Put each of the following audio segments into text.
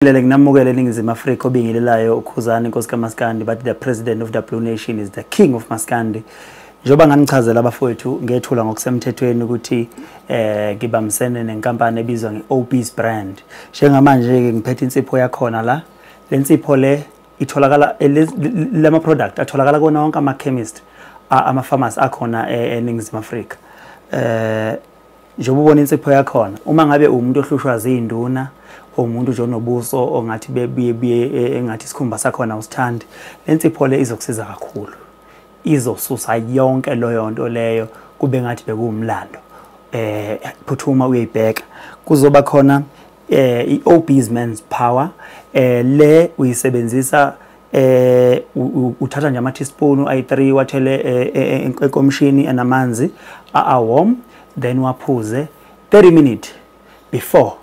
Lele nginamukele eNingizimu Afrika obingelelayo uKhuzani Nkosi kaMaskandi, but the president of the Blue Nation is the king of Maskandi. Njengoba nganichazela abafowethu ngethula ngokusemthethweni ukuthi ngibambisene nenkampani ebizwa nge-Obese Brand. Njengamanje ke ngiphethe insipho yakhona la. Le nsipho le itholakala lama product atholakala kona wonke ama chemist, ama pharmacy akhona eNingizimu Afrika. Njengoba ubona insipho yakhona, uma ngabe umuntu ohlushwa zinduna, umuntu nje onobuso ongathi bebuye engathi isikhumba sakhona usithandi, lensipho le izokusiza kakhulu, izosusa yonke leyo nto leyo kube ngathi bekuwumlando. Phuthuma uyayibheka. Kuzoba khona i-Obese Men's Power. Le uyisebenzisa, uthatha nje ama teaspoon ayi3 wathele enkomishini enamanzi a warm, then waphuze 30 minutes before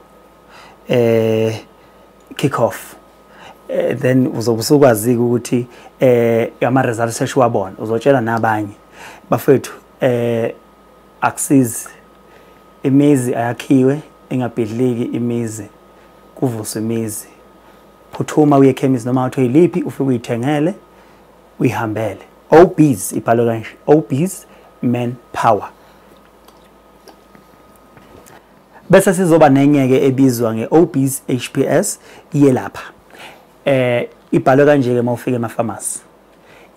kick off. Then uzobe usukwazi ukuthi ama results eshiwabona, uzotshela nabanye bafethu. Akusizi imizi ayakhiwe ingabhidliki, imizi kuvuswe imizi. Phuthuma uye ekhemisi noma uthi uyiliphi, ufike uyithengele uyihambele. Obese ibhalwe kanje, Obese Man Power. Bese sizoba nenye-ke ebizwa nge-Obese HPS, iyelapha. Ibhalwe kanje-ke uma ufika emafamasi.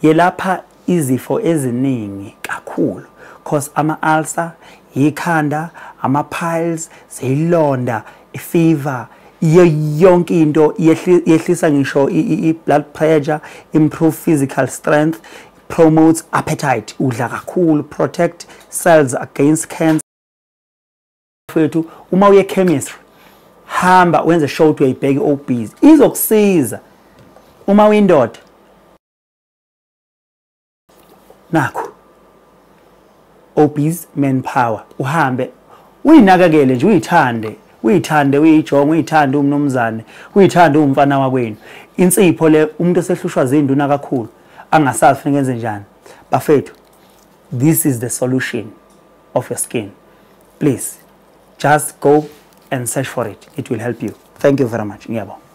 Yelapha izifo eziningi kakhulu. Cause ama-ulcer, ikhanda, ama-piles, zilonda, i-fever, yonke into, yehlisa ngisho i-blood pressure, improve physical strength, promotes appetite, udla kakhulu, protect cells against cancer. Mfethu, uma uye chemistry, hamba wenze sure ukuthi uyayibheka i-Obese, izokusiza. Uma uyindoda, nakho Obese Man Power, uhambe uyinakekele nje, uyithande, uyithande, uyijonge, uyithande umnumzane, uyithande umfana wakwenu. Insipho le umuntu osehlushwa zinduna kakhulu angasazi kufanele enze njani. Bafethu, this is the solution of your skin. Please just go and search for it. It will help you. Thank you very much. Ngiyabonga.